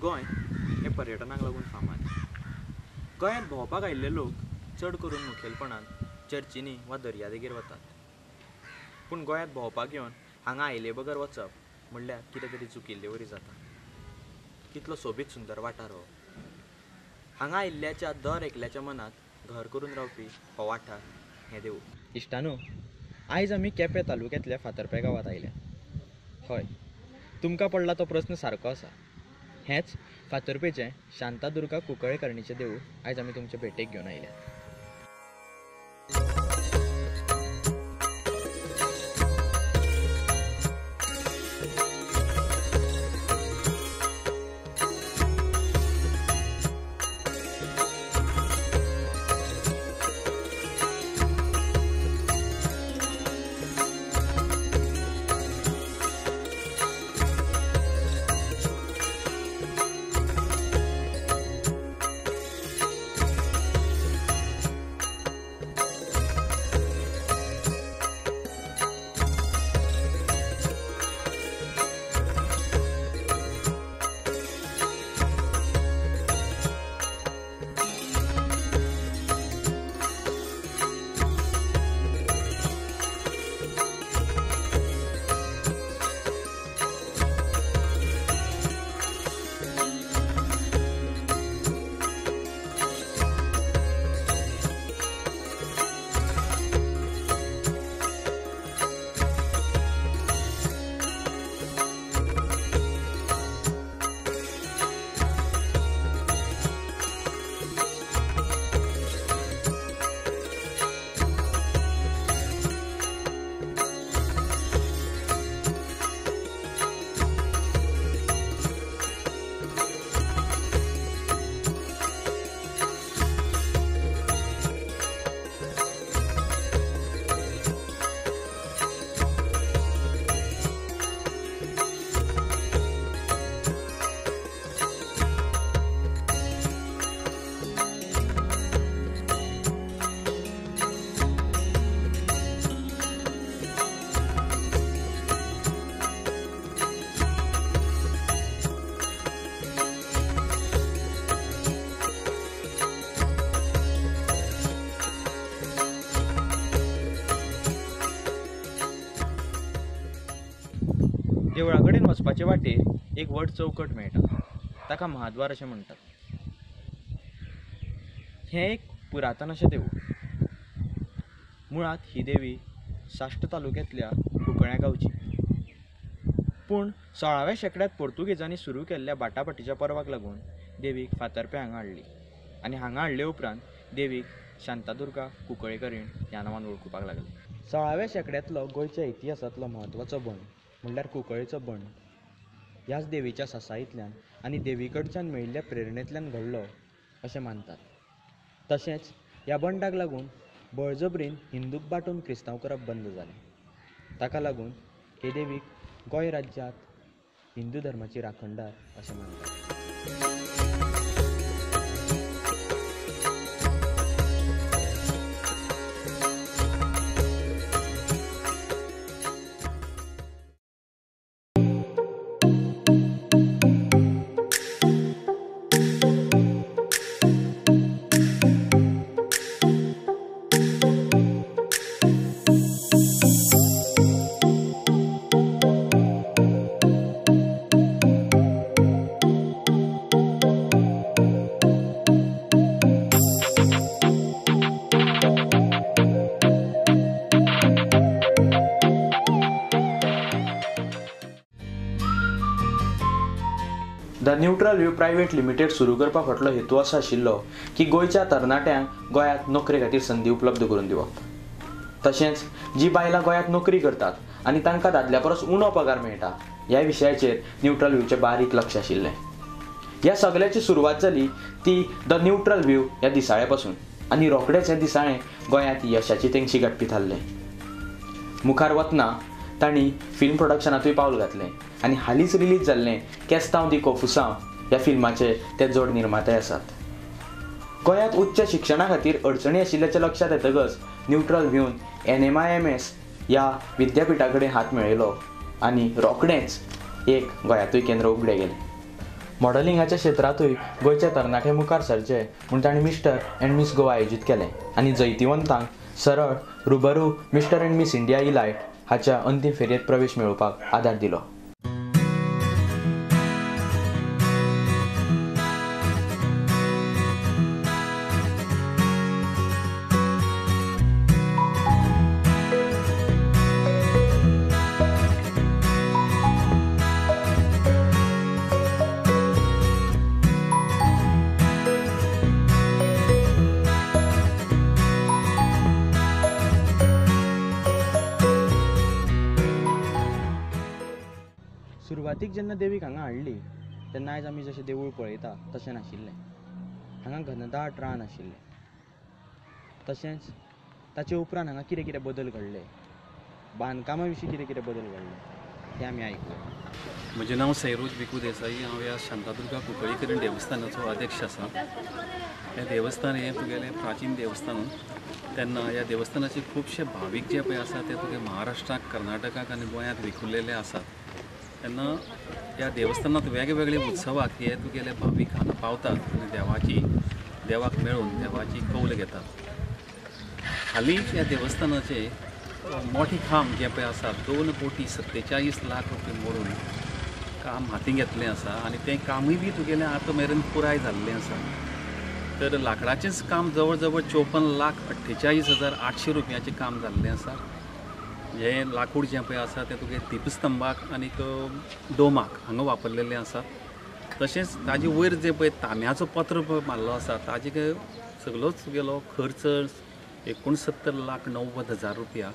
गोंय हें पर्यटनाक लागून फामाद. गोंयांत भोंवपाक आयिल्ले लोक चड करून मुखेलपणान चर्चींनी वा दर्यादेगेर वतात. पूण गोंयांत भोंवपाक येवन हांगा आयले बगर वचप म्हणल्यार कितें तरी चुकिल्ले वरी जाता. कितलो सोबीत सुंदर वाठार हो. हांगा आयिल्ल्याच्या दर एकल्याच्या मनांत घर करून रावपी हो वाठार हें देवूळ. इश्टानो, आयज आमी केपें तालुक्यांतल्या फातर्पें गांवांत आयल्या. हय, तुमकां पडला तो प्रस्न सारको आसा. हेंच फातर्पेचें शांतादुर्गा कुंकळेकारणीचें देवूळ आयज आमी तुमचे भेटेक घेवन आयल्या. देवळा कडेन वचपाचे वाटेर एक व्हड चौकट मेळटा, ताका महाद्वार अशें म्हणटात. हें एक पुरातन अशें देवूळ. मुळांत ही देवी साश्ट तालुक्यांतल्या कुंकळ्या गांवची. पूण 16व्या शेंकड्यांत पोर्तुगेजांनी सुरू केल्ल्या बाटाबाटीच्या पर्वाक लागून देवीक फातर्पें हांगा हाडली आनी हांगा हाडले उपरांत देवीक शांतादुर्गा कुंकळेकरीण ह्या नांवान वळखुपाक लागले. 16व्या शेंकड्यांतलो गोंयच्या इतिहासांतलो म्हत्वाचो बंड म्हणल्यार कुंकळेचो बंड ह्याच देवीच्या सासायेंतल्यान आनी देवी कडच्यान मेळिल्ल्या प्रेरणेंतल्यान घडलो अशें मानतात. तशेंच ह्या बंडाक लागून बळजबरीन हिंदूक बाटोवन क्रिस्तांव करप बंद जालें. ताका लागून हे देवीक गोंय राज्यांत हिंदू धर्माची राखणदार अशें मानतात. The neutral view private limited सुरू करपा फाटलो हेतू असो आशिल्लो की गोंयच्या तरणाट्यांक गोंयांत नोकरे खातीर संदी उपलब्ध करून दिवप. तशेंच जी बायलां गोंयांत नोकरी करतात आनी तांकां दादल्या परस उणो पगार मेळटा ह्या विशयाचेर न्यूट्रल व्यूचें बारीक लक्ष आशिल्लें. ह्या सगळ्याची सुरवात जाली ती the neutral view ह्या दिसाळ्या पासून आनी रोखडेंच हें दिसाळें गोंयांत यशाची तेंगशी गांठपी थारलें. मुखार वतना तांणी फिल्म प्रोडक्शनांतूय पावल घातलें आनी हालींच रिलीज जाल्लें केस्तांव दी कोफुसांव ह्या फिल्माचे ते जोड निर्माते आसात. गोंयांत उच्च शिक्षणा खातीर अडचणी आशिल्ल्याचें लक्षांत येतकच न्यूट्रल व्यून NMIMS ह्या विद्यापिठा कडेन हात मेळयलो आनी रोखडेंच एक गोंयांतूय केंद्र उगडें गेलें. मॉडलिंगाच्या क्षेत्रांतूय गोंयचे तरणाटे मुखार सरचे म्हूण तांणी मिस्टर अँड मिस गोवा आयोजीत केलें आनी जैतिवंतांक सरळ रुबरू mister and miss India elite हाच्या अंतीम फेरयेंत प्रवेश मेळोवपाक आदार दिलो. सुरवातीक जेन्ना देवीक हांगा हाडली तेन्ना आयज आमी जशें देवूळ पळयता तशें नाशिल्लें. हांगा घनदाट रान आशिल्लें. तशेंच ताचे उपरांत हांगा कितें कितें बदल घडले, बांदकामा विशीं कितें कितें बदल घडले तें आमी आयकूया. म्हजें नांव सैरोज भिकू देसाई. हांव ह्या शांतादुर्गा कुंकळीकरण देवस्थानाचो अध्यक्ष आसा. हें देवस्थान हें तुगेलें प्राचीन देवस्थान. तेन्ना ह्या देवस्थानाचे खुबशे भावीक जे पळय आसा ते तुगे महाराष्ट्राक, कर्नाटकाक आनी गोंयांत विखुरलेले आसात. तेन्ना ह्या देवस्थानांत वेगवेगळे उत्सवाक हे तुगेले भावीक हांगा पावतात आनी देवाची देवाक मेळून देवाची कौल घेतात. हालींच ह्या देवस्थानाचे मोठे खांब जे पळय आसा 2,47,00,000 रुपये मोडून काम हातीं घेतलें आसा आनी तें कामूय बी तुगेलें आतां मेरेन पुराय जाल्लें आसा. तर लांकडाचेंच काम जवळ जवळ 54,48,800 रुपयांचें काम जाल्लें आसा. हें लाकूड जें पळय आसा तें तुगे दीपस्तंभाक आनीक डोमाक हांगा वापरलेलें आसा. तशेंच ताजे वयर जें पळय तांब्याचो पत्र पळय मारलो आसा ताजे सगळोच तुगेलो खर्च 69,90,000 रुपया.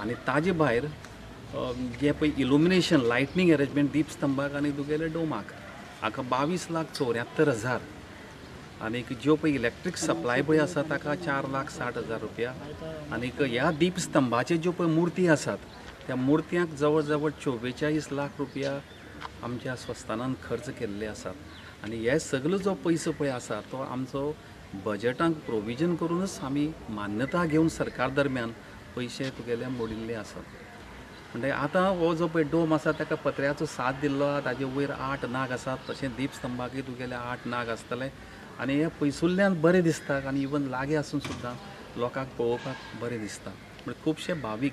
आनी ताजे भायर जें पळय इलुमिनेशन लायटनींग अरेंजमेंट दीपस्तंभाक आनी तुगेले डोमाक हाका 22,74,000. आनीक ज्यो पळय इलेक्ट्रीक सप्लाय पळय आसा ताका 4,60,000 रुपया. आनीक ह्या दीपस्तंभाचे ज्यो पळय मुर्ती आसात त्या मुर्त्यांक जवळ जवळ 44 लाख रुपया आमच्या संस्थानान खर्च केल्ले आसात. आनी हे सगलो जो पयसो पळय आसा तो आमचो बजटांक प्रोविजन करूनच आमी मान्यता घेवन सरकार दरम्यान पयशे तुगेले मोडिल्ले आसात. म्हणटकीर आतां हो जो पळय डोम आसा ताका पत्र्याचो साथ दिल्लो आसा, ताजे वयर 8 नाग आसात. तशें दीपस्तंभाकय तुगेले 8 नाग आसतले आनी हे पयसुल्ल्यान बरें दिसता आनी इवन लागीं आसून सुद्दां लोकांक पळोवपाक बरें दिसता. म्हणजे खुबशे भावीक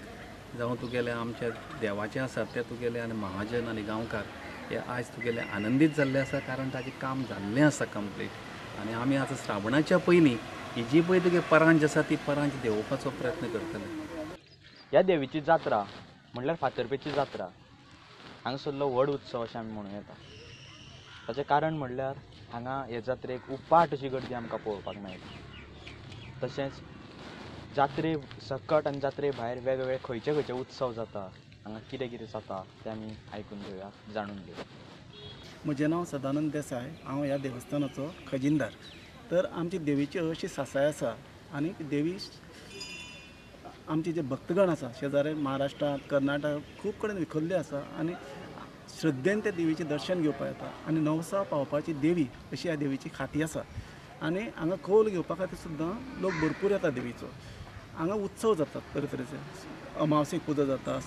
जावं तुगेले आमच्या देवाचे आसात ते तुगेले आनी महाजन आनी गांवकार हे आयज तुगेले आनंदीत जाल्ले आसा, कारण ताजें काम जाल्लें आसा कंप्लीट. आनी आमी आतां श्रावणाच्या पयलीं ही जी पळय तुगे परांज आसा ती परांज देंवोवपाचो प्रयत्न करतले. ह्या देवीची जात्रा म्हणल्यार फातर्पेची जात्रा हांगासरलो व्हड उत्सव अशें आमी म्हणूं येता. ताचें कारण म्हणल्यार हांगा हे जात्रेक उपाट अशी गर्दी आमकां पळोवपाक मेळटा. तशेंच जात्रे सकट आनी जात्रे भायर वेगवेगळे खंयचे खंयचे उत्सव जाता, हांगा कितें कितें जाता तें आमी आयकून घेवया, जाणून घेवया. म्हजें नांव सदानंद देसाय. हांव ह्या देवस्थानाचो खजिनदार. तर आमची देवीची अशी सासाय आसा आनी देवी आमचे जे भक्तगण आसा शेजारी महाराष्ट्रांत, कर्नाटक खूब कडेन विखुरले आसा आनी श्रद्धेन ते देवीचें दर्शन घेवपाक येता आनी नवसा पावपाची देवी अशी ह्या देवीची खाती आसा. आनी हांगा कौल घेवपा खातीर सुद्दां लोक भरपूर येता देवीचो. हांगा उत्सव जातात तरेतरेचे, अमावसेक पुजा जाता,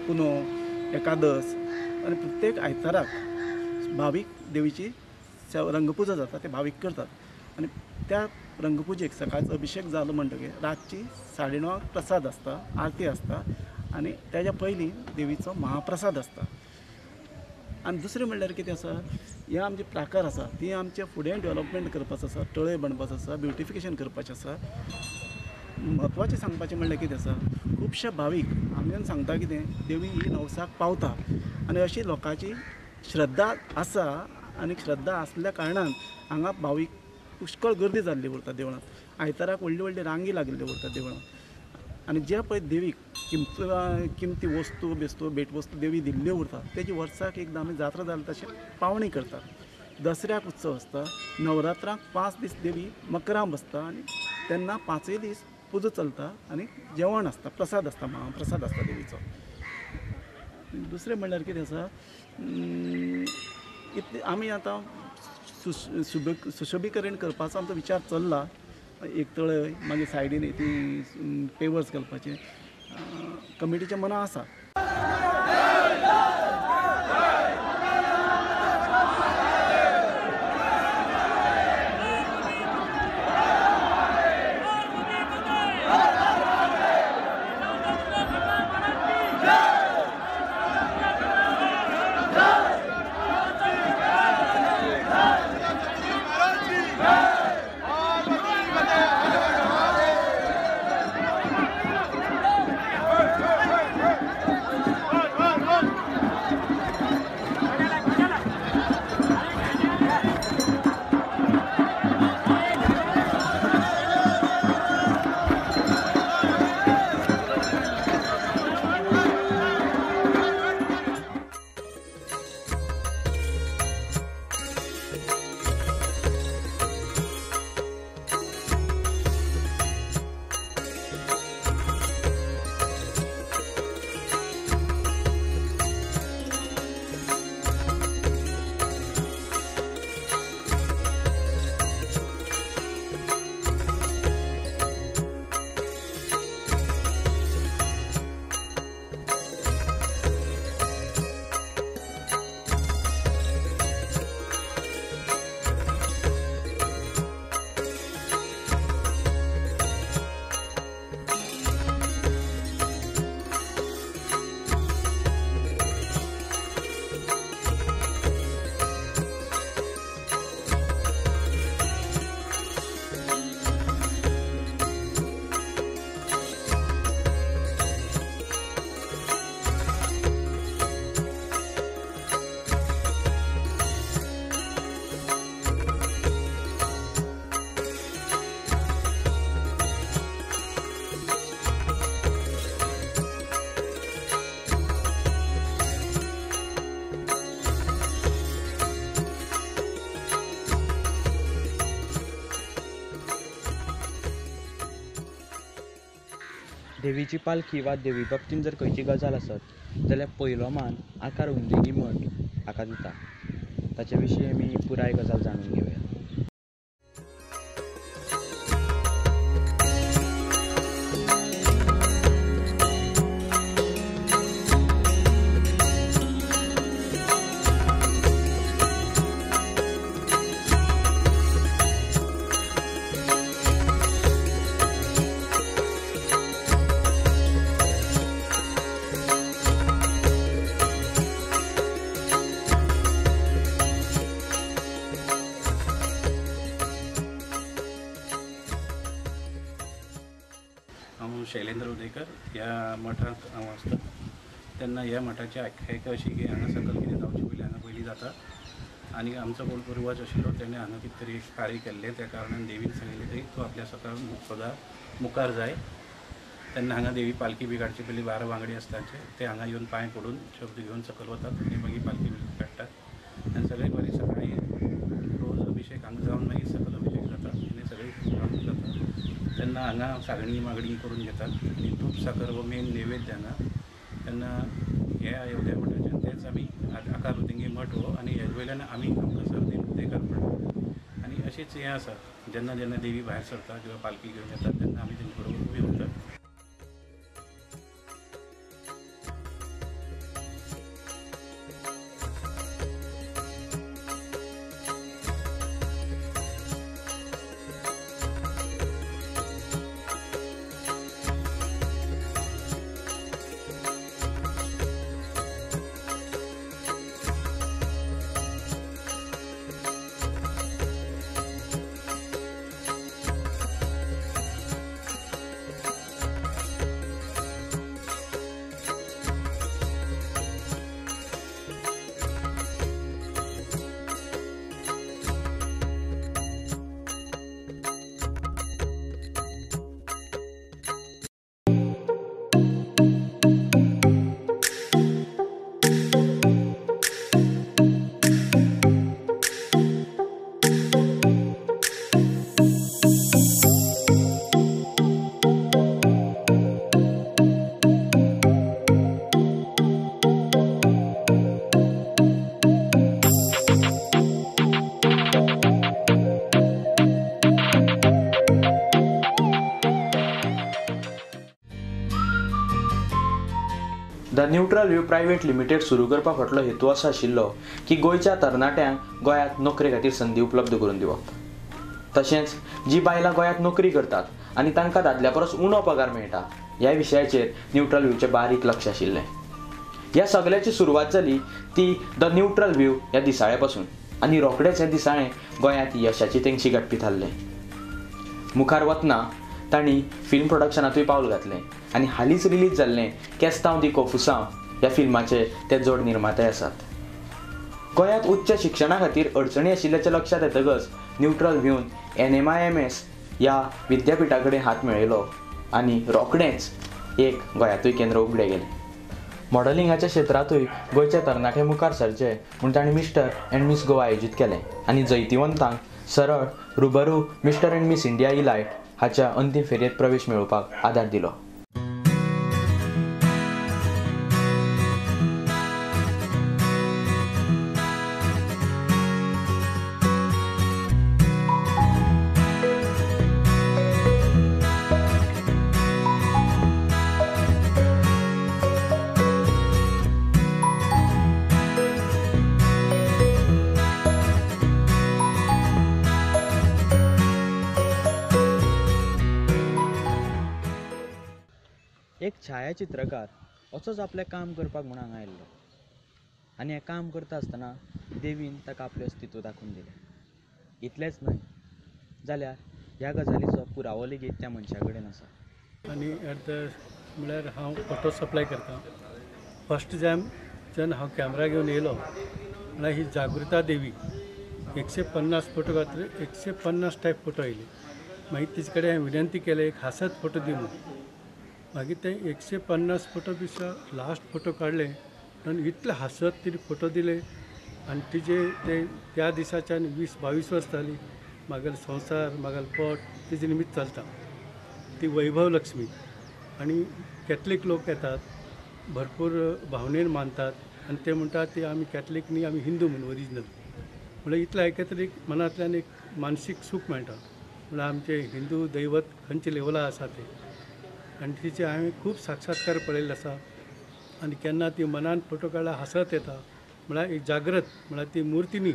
पुनव, एकादस आनी प्रत्येक आयताराक भावीक देवीची रंगपुजा जाता, ते भावीक करतात. आनी त्या रंगपुजेक सकाळचो अभिशेक जालो म्हणटकीर रातची 9:30 प्रसाद आसता, आरती आसता आनी तेज्या पयलीं देवीचो महाप्रसाद आसता. आनी दुसरें म्हणल्यार कितें आसा, हे आमचे प्राकार आसा ती आमचे फुडें डेवलपमेंट करपाचो आसा, तळे बांदपाचो आसा, ब्युटिफिकेशन करपाचें आसा. म्हत्वाचें सांगपाचें म्हणल्यार कितें आसा, खुबशे भावीक आमच्यान सांगता कितें देवी ही नवसाक पावता आनी अशी लोकांची श्रद्धा आसा. आनी श्रद्धा आसल्या कारणान हांगा भावीक पुष्कळ गर्दी जाल्ली उरता देवळांत. आयताराक व्हडली व्हडली रांगी लागिल्ल्यो उरता देवळांत. आनी जे पळय देवीक किमती वस्तू बेस्तू भेटवस्तू देवी दिल्ल्यो उरता तेजी वर्साक एकदां आमी जात्रा जाली तशें पावणी करतात. दसऱ्याक उत्सव आसता, नवरात्रांक 5 दीस देवी मकरां बसता आनी तेन्ना 5 दीस पुजा चलता आनी जेवण आसता, प्रसाद आसता, महाप्रसाद आसता देवीचो. दुसरें म्हणल्यार कितें आसा, इतलें आमी आतां सुशोभीकरण करपाचो आमचो विचार चल्ला. एक तळय मागीर सायडीन ती पेवर्स घालपाचें कमिटीच्या मनां आसा. देवीची पालखी वा देवी बाबतीन जर खंयची गजाल आसत जाल्यार पयलो मान आकार उंदेगी मठ हाका दिता. ताचे विशीं आमी पुराय गजाल जाणून घेवया. हांव शैलेंद्र उदेकर ह्या मठांत हांव आसता. तेन्ना ह्या मठाची आख्यायिका अशी की हांगा सकल कितें जावचें पयलीं हांगा पयलीं जाता आनी आमचो कोण पुर्वज आशिल्लो तेणें हांगा कितें तरी कार्य केल्लें, त्या कारणान देवीन सांगिल्लें की तूं आपल्या स्वता सदां मुखार जाय. तेन्ना हांगा देवी पालखी बी काडचे पयलीं 12 वांगडी आसता ते हांगा येवन पांय पडून शब्द घेवन सकयल वतात आनी मागीर पालखी बी काडटात आनी सगळे बरें सकाळीं रोज अभिशेक हांगा जावन मागीर सकयल अभिशेक जाता आनी सगळें काम जाता. तेन्ना हांगा सागणी मागणी करून घेतात आनी तूप साकर हो मेन नैवेद्य हांगा. तेन्ना हे अयोध्या मठाच्यान तेच आमी आकार उदेंगी मठ हो आनी हेजे वयल्यान आमी आमकां सरदीन उदेकर म्हणटात. आनी अशेंच हें आसा, जेन्ना जेन्ना देवी भायर सरता किंवा पालखी घेवन येतात तेन्ना आमी तेंचे बरोबर उबी उरतात. The neutral view private limited सुरू करपा फाटलो हेतू असो आशिल्लो की गोंयच्या तरणाट्यांक गोंयांत नोकरे खातीर संदी उपलब्ध करून दिवप, तशेंच जी बायलां गोंयांत नोकरी करतात आनी तांकां दादल्या परस उणो पगार मेळटा ह्या विशयाचेर न्यूट्रल व्यूचें बारीक लक्ष आशिल्लें. ह्या सगळ्याची सुरवात जाली ती the neutral view ह्या दिसाळ्या पासून आनी रोखडेंच हें दिसाळें गोंयांत यशाची तेंगशी गांठपी थारलें. मुखार वतना तांणी फिल्म प्रोडक्शनांतूय पावल घातलें आनी हालींच रिलीज जाल्लें केस्तांव दी कोफुसांव ह्या फिल्माचे ते जोड निर्माते आसात. गोंयांत उच्च शिक्षणा खातीर अडचणी आशिल्ल्याचें लक्षांत येतकच न्यूट्रल व्यून NMIMS ह्या विद्यापिठा कडेन हात मेळयलो आनी रोखडेंच एक गोंयांतूय केंद्र उगडें गेलें. मॉडलिंगाच्या क्षेत्रांतूय गोंयच्या तरणाटे मुखार सरचे म्हूण तांणी मिस्टर अँड मिस गोवा आयोजीत केलें आनी जैतिवंतांक सरळ रुबरू mister and miss India elite हाच्या अंतीम फेरयेंत प्रवेश मेळोवपाक आदार दिलो. एक छायाचित्रकार असोच आपलें काम करपाक म्हूण हांगा आयिल्लो आनी हें काम करता आसतना देवीन ताका आपलें अस्तित्व दाखोवन दिलें. इतलेंच न्हय जाल्यार ह्या गजालीचो पुरावो लेगीत त्या मनशा कडेन आसा. आनी एट the म्हळ्यार हांव फोटो सप्लाय करता. फर्स्ट टायम जेन्ना हांव कॅमरा घेवन येयलो म्हळ्यार ही जागृता देवी 150 फोटो घातले, 150 टायप फोटो आयले. मागीर तिचे कडेन हांवें विनंती केली एक हासत फोटो दी म्हणून. मागीर ते 150 फोटो पेक्षा लास्ट फोटो काडले आनी इतले हांसत तिणे फोटो दिले आनी तिजे ते त्या दिसाच्यान 20-22 वर्सां जालीं म्हागेलो संवसार म्हागेलो पोट तिजे निमित्त चलता. ती वैभव लक्ष्मी आनी कॅथलीक लोक येतात, भरपूर भावनेन मानतात आनी ते म्हणटात ते आमी कॅथलीक न्ही, आमी हिंदू म्हूण ओरिजिनल. म्हणल्यार इतलें आयकतरी एक मनांतल्यान एक मानसीक सूख मेळटा. म्हणल्यार आमचे हिंदू दैवत खंयचे लेवला आसा ते, आनी तिचे हांवें खूब साक्षात्कार पळयल्ले आसा. आनी केन्ना ती मनान फोटो काडल्यार हांसत येता, म्हळ्यार एक जागृत, म्हळ्यार ती मुर्ती न्ही,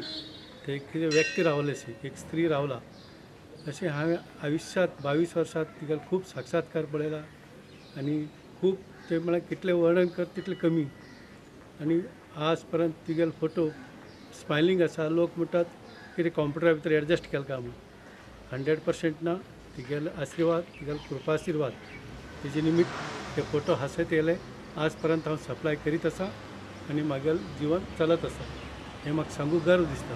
ते कितें व्यक्ती रावले अशी एक स्त्री रावला अशें हांवें आयुश्यांत 22 वर्सांत तिका खूब साक्षात्कार पळयला. आनी खूब ते म्हळ्यार कितलें वर्णन कर तितलें कमी. आनी आज पर्यंत तिगेलो फोटो स्मायलींग आसा. लोक म्हणटात कितें कॉम्प्युटरा भितर एडजस्ट केला काय म्हूण, 100% ना. तिगेलो आशिर्वाद, तिगेलो कृपाशिर्वाद तेजे निमित्त ते फोटो हांसत येयले. आज पर्यंत हांव सप्लाय करीत आसा आनी म्हागेलें जिवन चलत आसा हें म्हाका सांगूंक गर्व दिसता.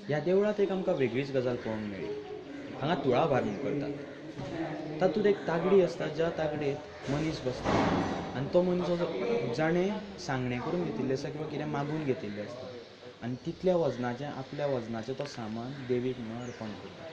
ह्या देवळांत एक आमकां वेगळीच गजाल पळोवंक मेळ्ळी. हांगा तुळाभार म्हूण करतात. तातूंत एक तागडी आसता, ज्या तागडेंत मनीस बसता आनी तो मनीस असो जाणें सांगणें करून घेतिल्लें आसता किंवां कितें मागून घेतिल्लें आसता आनी तितल्या वजनाचें आपल्या वजनाचें तो सामान देवीक म्हणून अर्पण करता.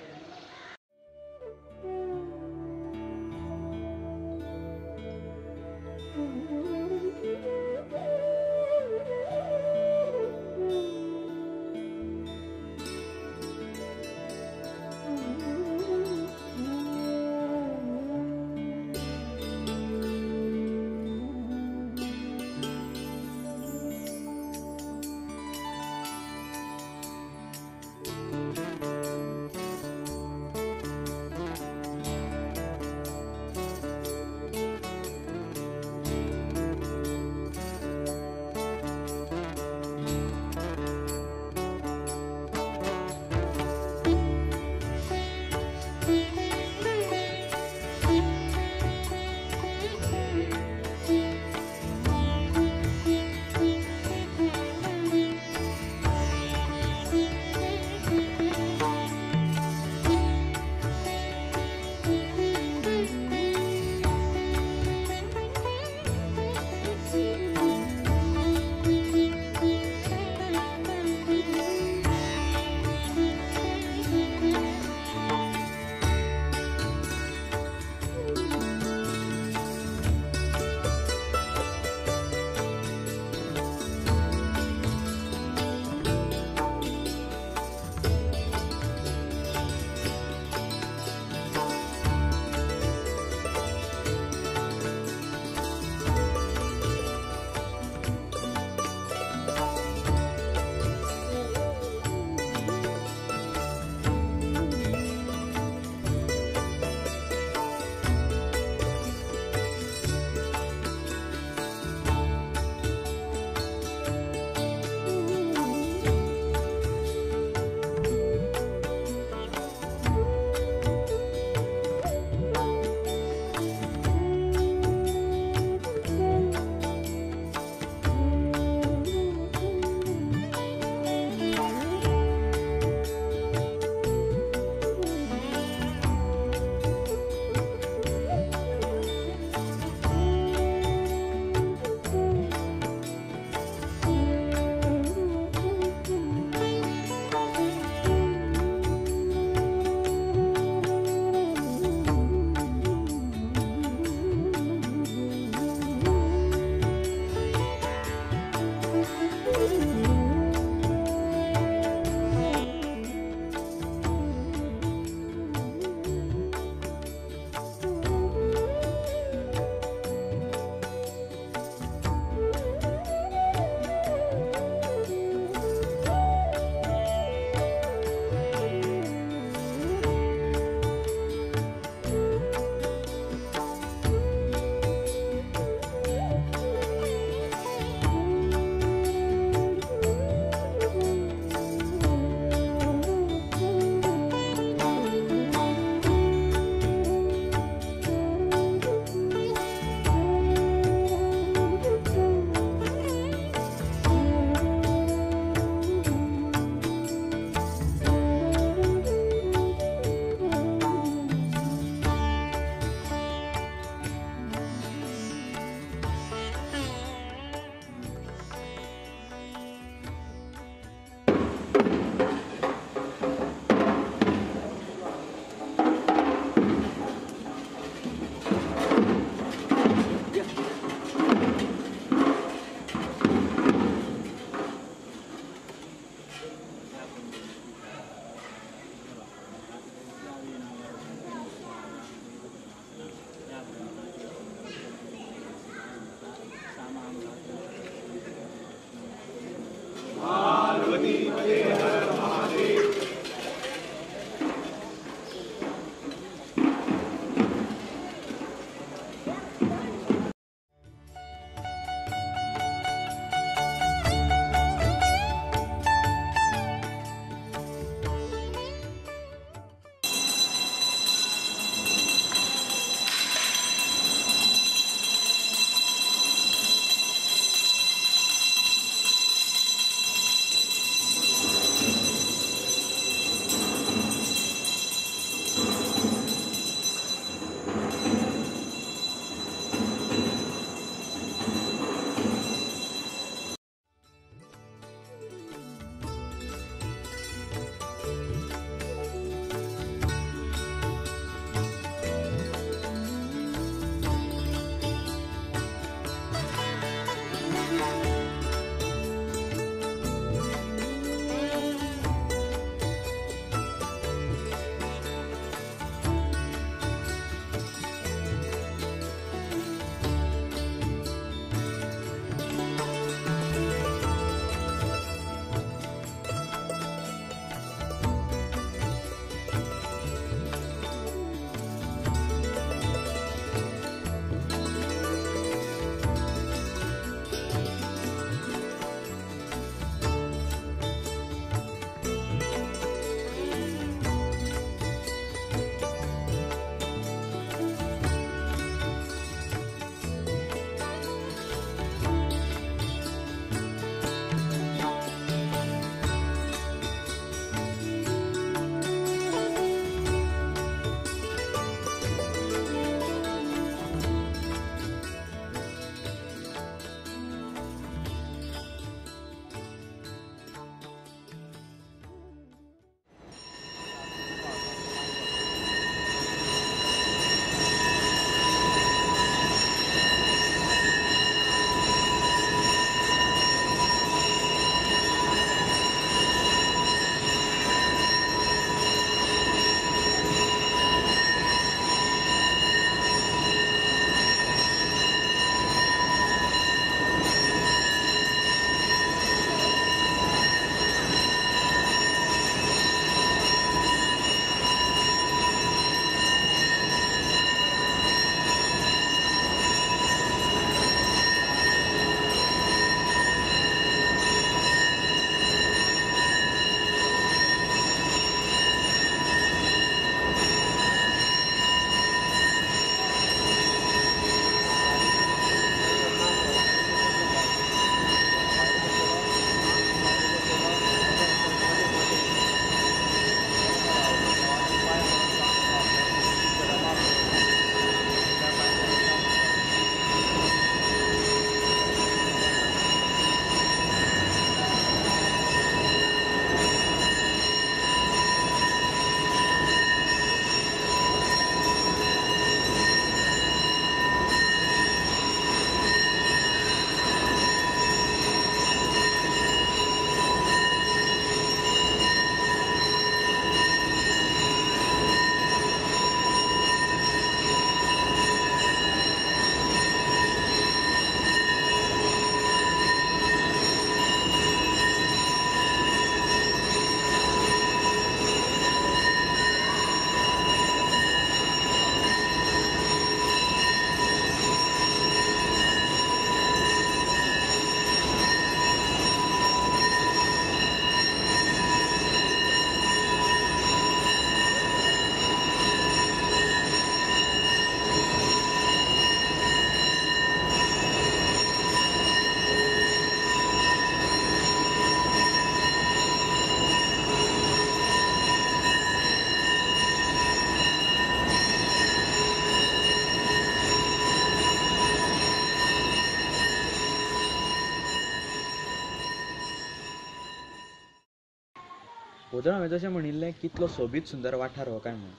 वजन हांवें जशें म्हणिल्लें कितलो सोबीत सुंदर वाठार हो काय म्हूण,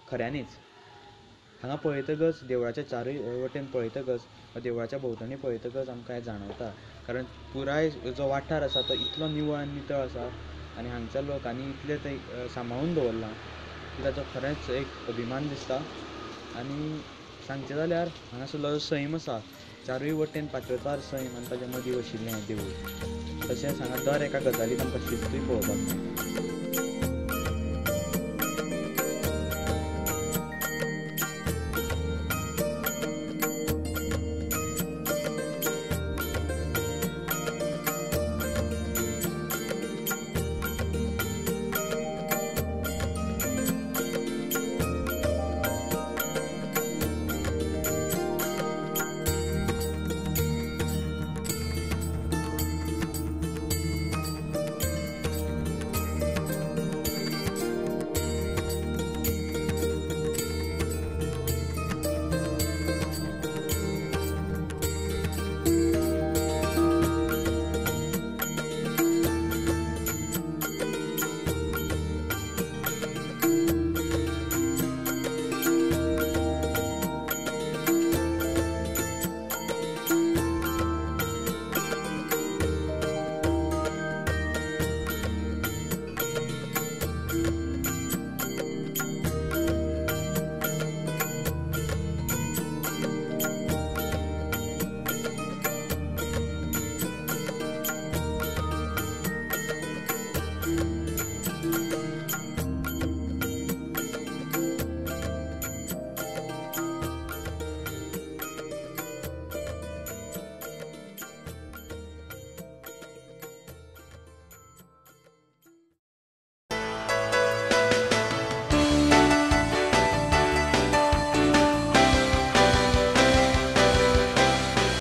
खऱ्यांनीच हांगा पळयतकच देवळाच्या चारूय वटेन पळयतकच वा देवळाच्या भोंवतणी पळयतकच आमकां हें जाणवता, कारण पुराय जो वाठार आसा तो इतलो निवळ आनी नितळ आसा आनी हांगच्या लोकांनी इतलें तें सांबाळून दवरलां की ताचो खरेंच एक अभिमान दिसता. आनी सांगचें जाल्यार हांगासरलो जो सैम आसा, चारूय वटेन पाचवेचार सैम आनी ताच्या मदीं वशिल्लें हें देवूळ. तशेंच हांगा दर एका गजालीक आमकां शिस्तूय पळोवपाक मेळटा.